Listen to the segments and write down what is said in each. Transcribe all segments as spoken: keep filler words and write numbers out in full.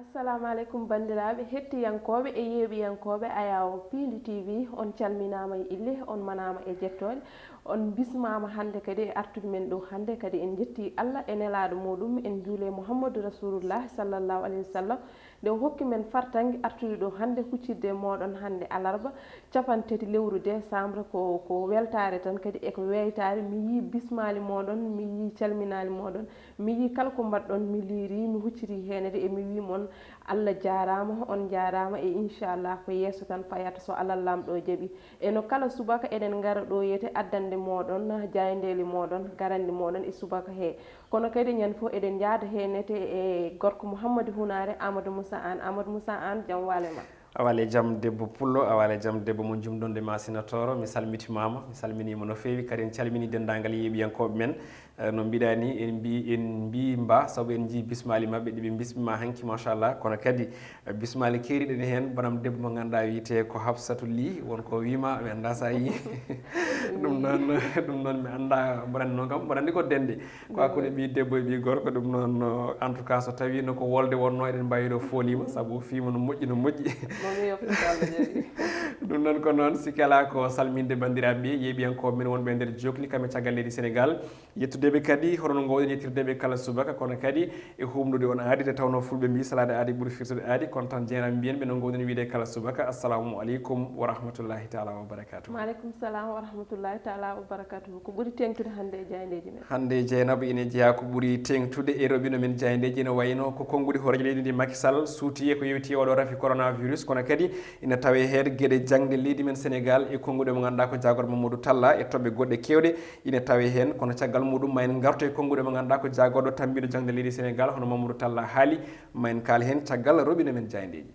Assalamu aleykum, banndiraaɓe hettiyankooɓe e yeeɓiyankooɓe Ayawo Piindi T V. On calminaama e ille, on manaama e jettooɗe. On bismaama hannde kadi e artude men ɗo hannde. Kadi en njetti Allah e nelaaɗo muɗum, en njuule Muhammadu Rasulullah sallallahu alayhi wa sallam, nde o hokki men fartaŋŋe artude ɗo hannde, huccitde e mooɗon hannde alarba, capanɗe tati lewru décembre. Ko, ko weltaare tan kadi e ko weytaare. Mi yii bismaali mooɗon, mi yii calminaali mooɗon, mi yii kala ko mbaɗɗon, mi liiri, mi hucciti heen e mi wii mon, Allah jaaraama, on njaaraama, e inchallah ko yeeso tan payata so Allah Laamɗo jaɓi. E no kala subaka eɗen ngara ɗo yete addande mooɗon jaayndeeli mooɗon, garande mooɗon e subaka he. Kono kadi ñande fof eɗen njaada he nete e gorko Mouhamadou Hunaare, Amadou Moussa Anne. Amadou Moussa Anne, jam waale ma. A waale jam debbo Pullo, a waale jam debbo mo jumdonde ma Sina Toro. Mi salmitimaama, mi salminiima no feewi, kadi en calmini denndaangal yeeɓiyankooɓe men. Eh, no mbiɗa ni, en mbi, en mbi mba, sabu en njii bismaali maɓɓe ɗi ɓe bismima hanki, machallah. Kono kadi, eh, bismaali keeriɗe ne heen, banam debbo mo ngannduɗaa wiyetee ko Hafsatu Ly, won ko wiima, mi anndaa so a yii. Ɗum noon, ɗum noon mi anndaa, mboɗo anndi noon kam, mboɗo anndi ko dende. Ko hakkunde ɓii debbo e ɓii gorko, ɗum noon, no, en tout cas, so tawii no ko wolde wonnoo, eɗen mbaawi ɗo fooliima, sabu fiima no moƴƴi, no moƴƴi. Mo mi yofta Allah jaɓi. Ɗum noon ko noon, sikke alaa ko salminde banndiraaɓe ɓe, yeeɓiyankooɓe men wonɓe e nder jookli kam e caggal leydi Sénégal. Yettude ɓe kadi, hono no ngoowɗen yettirde ɓe kala subaka, kono kadi e humnude on aadi, nde tawnoo Fulɓe mbii, "Salaade aadi ɓuri firtude aadi", kono tan jeeram mbiyen ɓe no ngoowɗen wiide kala subaka, "Assalamu aleykum wa rahmatullahi taala wa barakatuh." Maaleykum salam wa rahmatullahi taala wa barakatuh. Ko ɓuri teeŋtude hannde e jaayndeeji men? Hannde, Jeynaba, ina jeyaa ko ɓuri teeŋtude e roɓino men jaayndeeji, ina wayno ko konnguɗi hooreejo leydi ndi, Macky Sall, suuti e ko yowiti oɗo rafi coronavirus, kono kadi ina tawee heen geɗe jaŋde leydi men Sénégal e konnguɗi mo ngannduɗaa ko jaagorɗo Mamadou Talla e toɓɓe goɗɗe keewɗe. Ina tawee heen, kono caggal muɗum ma en ngartu e konnguɗi mo ngannduɗaa ko jaagorɗo tambiiɗo jaŋde leydi Sénégal, hono Mamadou Talla haali, ma en kaal heen caggal roɓino men jaayndeeji.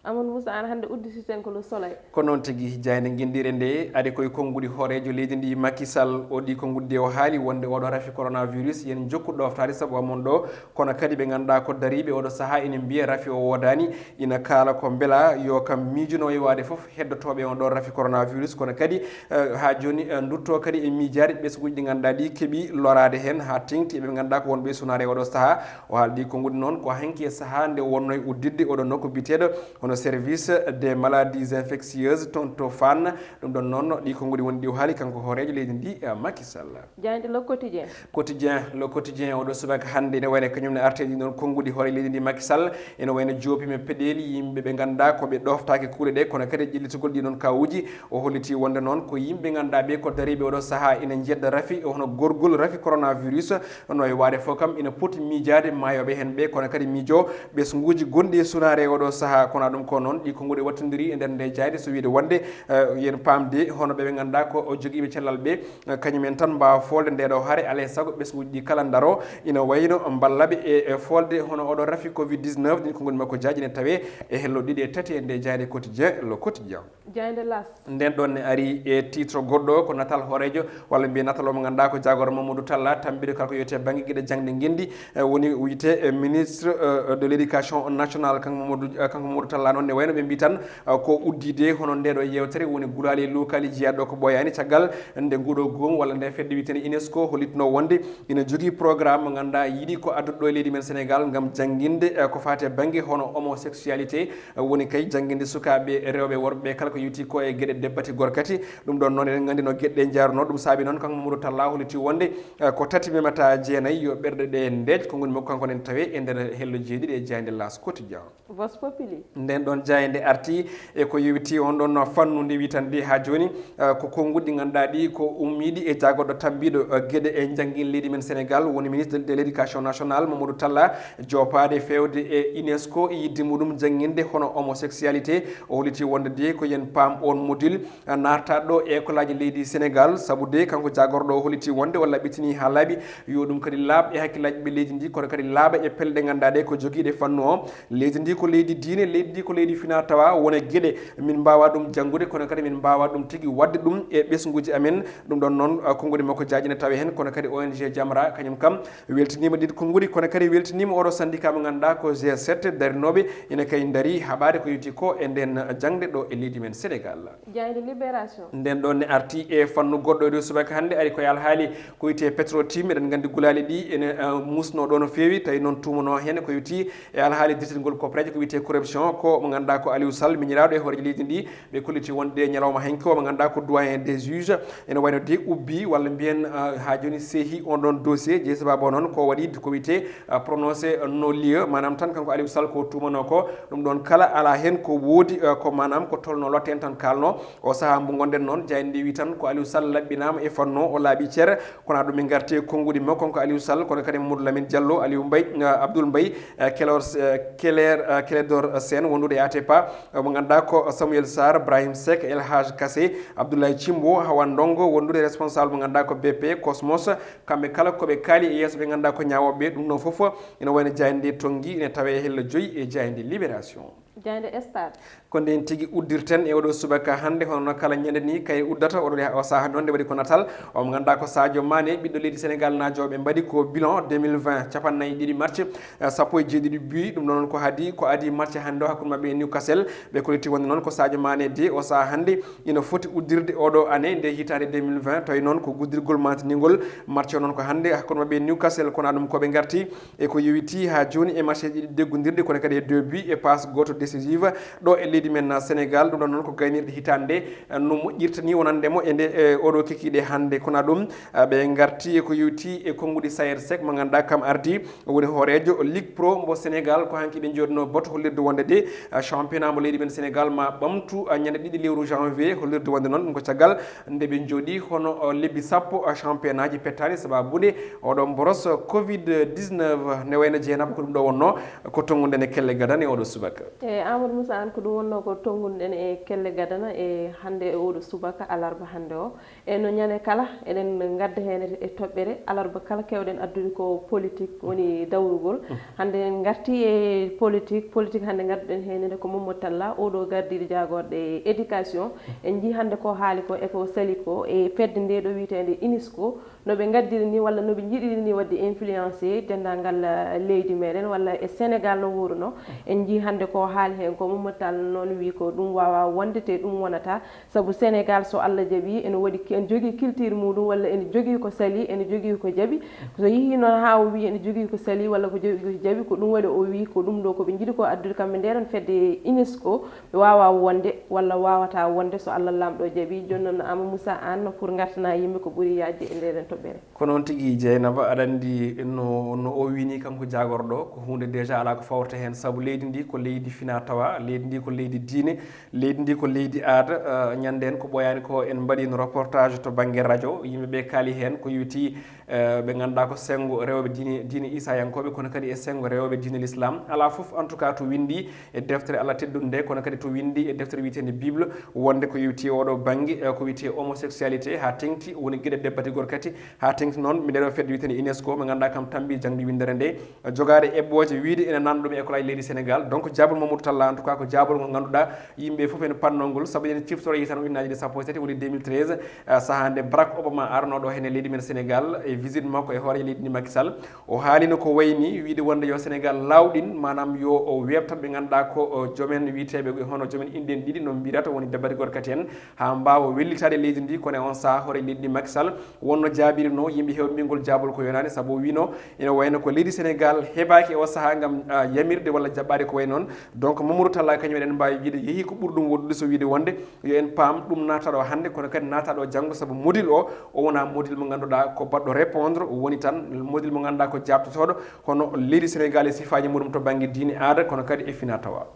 Amadou Moussa, aan hannde uddititen ko Le Soleil. Ko noon tigi, jaaynde ngenndiire nde ari koye konnguɗi hooreejo leydi ndi, Macky Sall. O ɗi konnguɗi de o haali wonde oɗo rafi coronavirus, yen jokku ɗoftaade sabu amon ɗo, kono kadi ɓe ngannduɗaa ko dariiɓe oɗo sahaa ina mbiya rafi o woodaani, ina kaala ko mbela yo kam miijuno e waade fof heddotooɓe on ɗo rafi coronavirus, kono kadi, eh, haa jooni, eh, ndutto kadi e miijaade ɓesnguuji ɗi ngannduɗaa ɗi keɓi loraade heen haa teeŋti e ɓe ngannduɗaa ko wonɓe e sunaare oɗo sahaa. O haaldi konnguɗi noon ko hanki e sahaa nde wonno e udditde oɗo nokku biyeteeɗo hono service des maladies infectieuses toon to Fann. Ɗum ɗon noon, ɗi konnguɗi woni ɗi o haali kanko hooreejo leydi ndi, eh, Macky Sall. Jaaynde Le Quotidien. Quotidien, Le Quotidien, oɗo subaka hannde ene wayno kañum ne arti e ɗi noon konnguɗi hoore leydi ndi, Macky Sall, ene wayno joopiima peɗeeli yimɓe ɓe ngannduɗaa ko ɓe ɗoftaaki kuuɗe ɗe, kono kadi e ƴellitugol ɗi noon kawuuji, o holliti wonde noon ko yimɓe ngannduɗaa ɓe ko dariiɓe oɗo sahaa ina njedda rafi, hono gorgol rafi coronavirus, no e waade fof kam ina poti miijaade maayooɓe heen ɓe, kono kadi miijo ɓesnguuji gonɗi e sunaare e oɗo sahaa. Kono ɗum ko noon, ɗi konnguɗi wattondiri e nder nde jaaynde, so wiide wonde, eh, yen paamde hono ɓe ɓe ngannduɗaa ko o jogiiɓe cellal ɓe, eh, kañum en tan mbaawa foolde nde ɗo hare, alaa e sago ɓesnguuji ɗi kala ndaro ina wayno mballaɓe e, e foolde hono oɗo rafi covid dix-neuf. Ɗin konnguɗi makko jaaji ene tawee e hello ɗiɗi e tati e nde jaaynde Quotidien, Le Quotidien. Jaaynde L'As. Nden ɗon ne ari e titre goɗɗo, ko natal hooreejo, walla mbiye natal o mo ngannduɗaa ko jaagorɗo Mamadou Talla, tambiiɗo kala ko yowiti e bannge geɗe jaŋde ngenndi, eh, woni wiyetee, eh, ministre, eh, de l'éducation nationale, kanko Mamadou, eh, kanko Mamadou Talla noon ne wayno ɓe mbii tan, eh, ko uddiide hono nde ɗo yeewtere woni gulaali e luukaali jeyaaɗo ko ɓooyaani caggal nde nguɗo goomu walla nde fedde wiyeteende UNESCO hollitnoo wonde ina jogii programme mo ngannduɗaa yiɗi ko addude ɗo e leydi men Sénégal ngam jannginde, eh, ko faati e bannge hono homosexualité, woni kay jannginde sukaaɓe rewɓe e worɓe kala ko yowiti ko e geɗe debbati gorkati. Ɗum ɗon noon eɗen nganndi no geɗe ɗe njaarunoo. Ɗum saabi noon kanko Mamadou Talla holliti wonde, eh, ko tati memata jeenayi yo ɓerɗe ɗe ndeej. Ko ngoni makko kanko nen tawee e nder hello jeeɗiɗi e jaaynde L'As Quotidien. Vox Populi. Nden ɗon jaaynde arti e ko yowiti on ɗon fannu nde witande haa jooni, eh, ko konnguɗi ngannduɗaa ɗi ko ummiiɗi e jaagorɗo tambiiɗo, eh, geɗe e janngin leydi men Sénégal, woni ministre de l'éducation nationale, Mamadou Talla, joopaade feewde e UNESCO e yidde muɗum jannginde hono homosexualité. O holliti wonde de ko yen paam on module, eh, naataɗo e école aji leydi Sénégal, sabu de kanko jaagorɗo o holliti wonde o laɓɓitini haa laaɓi yo ɗum kadi laaɓ e hakkillaaji ɓe leydi ndi, kono kadi laaɓa e pelle ɗe ngannduɗaa ɗe ko jogiiɗe fannu o. Leydi ndi ko leydi diine, leydi ndi ko leydi fina tawa wone geɗe min mbawa ɗum janngude, kono kadi min mbawa ɗum tigi waɗde ɗum e ɓesnguji amen. Ɗum ɗon noon, ah, konngudi makko jaaji ne tawe heen, kono kadi O N G Jamra kañum kam weltiniima ɗiɗi konngudi, kono kadi weltiniima oɗo syndicat mo ngannduɗaa ko G sept darinooɓe ina kay ndari haɓaade ko yowiti ko e nden jaŋde ɗo e leydi men Sénégal. Jaaynde Libération. Nden ɗon ne arti e fannu goɗɗo e dow subaka hannde, ari ko e alhaali ko wiyetee Petro-Tim. Eɗen nganndi gulaali ɗi ene, ah, musno ɗo no feewi, tawi noon tuumano heen ko yowiti e alhaali dirtingol kopreeje ko wiyetee corruption, ko mo ngannduɗaa ko Aliou Sall, miñiraaɗo e hooreejo leydi ndi. Ɓe kolliti wonde ñalawma hanki o mo ngannduɗaa ko doyen des juges ene wayno de ubbi walla mbiyen, ah, haa jooni seehi on ɗon dossier. Jeyi sababu o noon ko waɗi ko wiyetee, ah, prononcé non lieu, maanaam tan kanko Aliou Sall ko tuumano ko, ɗum ɗon kala alaa heen ko woodi, ah, ko maanaam ko tolno lotte en tan kaalno. O sahaa mbo ngonɗen noon, jaaynde ndi wi tan ko Aliou Sall laɓɓinaama e fannu o, laaɓi cer. Kono ɗum min ngarti e konngudi makko, kanko Aliou Sall, kono kadi Mamadou Lamine Diallo, Aliou Mbaye, eh, Abdoul Mbaye, eh, Kelor, eh, Keler, eh, Keledor Sène, wondude e Atepa, eh, mo ngannduɗaa ko Samuel Sarr, Brahim Seck, El Hadj Kassé, Abdoulaye Thimbo, Hawa Ndongo, wondude e responsable mo ngannduɗaa ko B P Cosmos. Kamɓe kala ko ɓe kaali e yeeso ɓe ngannduɗaa ko ñaawooɓe. Ɗum ɗon fof ina wayno jaaynde nde tonngi, ina tawe e hello joyi e jaaynde Libération. Jaaynde Stade. Ko ndeen tigi uddirten e oɗo subaka hannde, hono no kala ñande ni kay uddata. Oɗo de o saha noon nde waɗi ko natal. O mo ngannduɗaa ko Sadio Mané, ɓiɗɗo leydi Sénégal naajo, ɓe mbaɗi ko bilan deux mille vingt, capanɗe nayi e ɗiɗi match, eh, sappo e jeeɗiɗi but. Ɗum noon ko hadi, ko adi match hannde o hakkunde maɓɓe e Newcastle. Ɓe kolliti wonde noon ko Sadio Mané de o saha hannde ina foti uddirde oɗo année nde hitaande deux mille vingt, tawi noon ko guddirgol mantinigol match o noon ko hannde hakkunde maɓɓe e Newcastle. Kono ɗum ko ɓe ngarti e ko yowiti haa jooni e matcheeji ɗiɗi deggondirɗi, kono kadi e deux buts e passe gooto décisive ɗo e leydi men Sénégal. Ɗum ɗon noon ko gaynirɗe hitaande nde, eh, no moƴƴirta ni wonande mo e nde, eh, oɗo kikiiɗe hannde. Kono ɗum, eh, ɓe ngarti e ko yowiti e konngudi Sayer Seck mo ngannduɗaa kam ardi woni hooreejo Ligue Pro mbo Sénégal. Ko hanki ɓe njooɗino boto hollirde wonde de, eh, championnat mo leydi men Sénégal ma ɓamtu, eh, ñande ɗiɗi lewru janvier, hollirde wonde noon ɗum ko caggal nde ɓe njooɗi hono, eh, lebbi sappo, eh, championnat ji pettaani sababude oɗo mboros covid dix-neuf. Ne wayno Jeynaba ko ɗum ɗo wonno ko tonnguɗen e kelle gadane oɗo subaka. E Amadou Moussa, an ko ɗum wonno ko tonnguɗen e kelle gadana e hannde e oɗo subaka alarba hannde o. E no ñande kala eɗen ngadda heen e toɓɓere alarba kala kewɗen addude ko politique woni dawrugol. Hannde en ngarti e politique, politique hannde ngadduɗen heen ko Mamadou Talla, oɗo gardiiɗo jaagorɗe éducation. En njii hannde ko haali ko e ko sali ko e fedde nde ɗo wiyeteende UNESCO. No ɓe ngaddiri ni walla no ɓe njiɗiri ni waɗde influencé denndaangal, eh, leydi meɗen walla e Sénégal no wuurno. En njii hannde ko haali heen ko Mamadou Tall noon wi ko ɗum waawaa wonde te ɗum wonata. Sabu Sénégal so Allah jaɓi ene waɗi ki-, ene jogii culture muɗum walla ene jogii ko sali, ene jogii ko jaɓi. So yehii noon haa o wi ene jogii ko sali walla ko jogii ko jaɓi, ko ɗum waɗi o wi ko ɗum ɗo ko ɓe njiɗi ko addude kamɓe nde ɗon fedde UNESCO. Ɓe waawaa wonde walla waawataa wonde so Allah Laamɗo jaɓi. Jooni noon, Ama Moussa Anne, pour ngartana yimɓe ko ɓuri yaajde e ndeɗen toɓɓere. Ko noon tigi, Jeynaba, aɗa anndi no, no o wini kanko jaagorɗo, ko huunde déjà alaa ko fawrata heen, sabu leydi ndi ko leydi fina tawa, leydi ndi ko leydi diine, leydi ndi ko leydi aada. Eh, ñande en ko ɓooyaani ko en mbaɗino reportage to bannge radio, yimɓe ɓe kaali heen ko yowiti, eh, ɓe ngannduɗaa ko senngo rewɓe diine, diine Isayankooɓe, kono kadi e senngo rewɓe diine l'islam. Alaa fof, en tout cas, to winndi e deftere Allah teddunde nde, kono kadi to winndi e deftere wiyeteende Bible, wonde ko yowiti oɗo bannge, eh, ko wiyetee homosexualité, haa teŋti woni geɗe debbo e gorko kadi, haa teŋti noon mi ndeɗo fedde wiyeteende UNESCO, mo ngannduɗaa kam tambi jaŋde winndere nde, eh, jogaade eɓɓooje wiyde ene nana ɗum e école aji leydi Sénégal. Donc, jaabol Mamadou Talla, en tout cas, ko jaabol ngol ngannduɗaa yimɓe fof ene pannoo ngol, sabu ene ciftoro tan ujunnaaji ɗiɗi sappo e tati woni deux mille treize, eh, sahaa nde Barack Obama arnoo ɗo heen e leydi men Sénégal e visite makko e hooreejo leydi ndi Macky Sall. O haalino ko wayni wiyde wonde yo Sénégal laawɗin, maanaam yo o weeɓtan ɓe ngannduɗaa ko, o, joomen wiyeteeɓe hono joomen inɗe en ɗiɗi no mbiyata woni debbo e gorko kadi en, haa mbaawa wellitaade leydi ndi. Kono e on sahaa hooreejo leydi ndi Macky Sall wonno jaabirino yimɓe heewɓe mbiyngol jaabol ko yonaani, sabu o wino ene wayno ko leydi Sénégal heɓaaki e o sahaa ngam, ah, yamirde walla jaɓɓaade ko wayi noon. Donc, Mamadou Talla kañum eɗen mbaawi wiyde yehii ko ɓuri ɗum woɗɗude, so wiyde wonde yo en paam ɗum naata ɗo hannde, kono kadi naata ɗo janngo, sabu module o, o wonaa module mo ngannduɗaa ko baɗɗo répondre, o woni tan module mo ngannduɗaa ko jaabtotooɗo, kono leydi Sénégal e sifaaji muɗum to bannge diine, aada, kono kadi e fina tawa.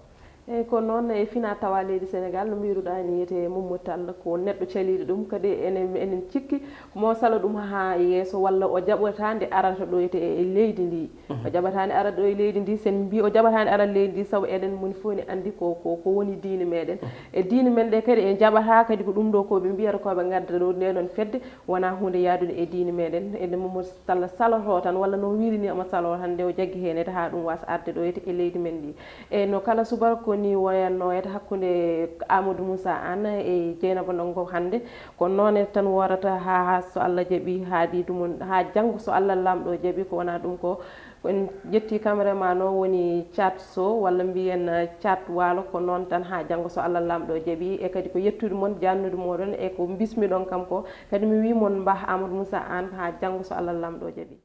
Eyi, ko noon, e fina tawa leydi Sénégal, no mbiruɗaa ni, wiyetee Mamadou Tall ko neɗɗo caliiɗo ɗum, kadi enen, enen cikki mo sala ɗum haa yeeso, walla o jaɓataa nde arata ɗo wiyetee e leydi ndi. O jaɓataani ara ɗo e leydi ndi, sen mbi o jaɓataani ara leydi ndi, sabu eɗen moni fof ne anndi ko, ko, ko woni diine meɗen. E diine men ɗe kadi en jaɓata kadi ko ɗum ɗo ko ɓe mbiyata ko ɓe ngadda ɗo nde ɗon fedde, wona huunde yaadude e diine meɗen. Ene mo, mo sala, saloto tan, walla no wiiri ni omo salo tan, nde o jaggi heen ete haa ɗum wasa arde ɗo ete e leydi men ndi. E no kala subaka ko Ni woyanno wayata hakkunde Amadou Moussa Anne e Dieynaba Ndongo hannde. Ko noone tan worata haa, haa so Allah jaɓi, haa ɗi ɗum, haa janngo so Allah Laamɗo jaɓi. Ko wona ɗum ko, ko en ƴetti cameraman o woni Thiat Sow, walla mbiyen, eh, Thiat Waalo. Ko noon tan haa janngo so Allah Laamɗo jaɓi. E kadi ko yettude mon, jannude moɗon e ko mbismiɗon kam ko. Kadi mi wii mon mbah Amadou Moussa Anne haa janngo so Allah Laamɗo jaɓi.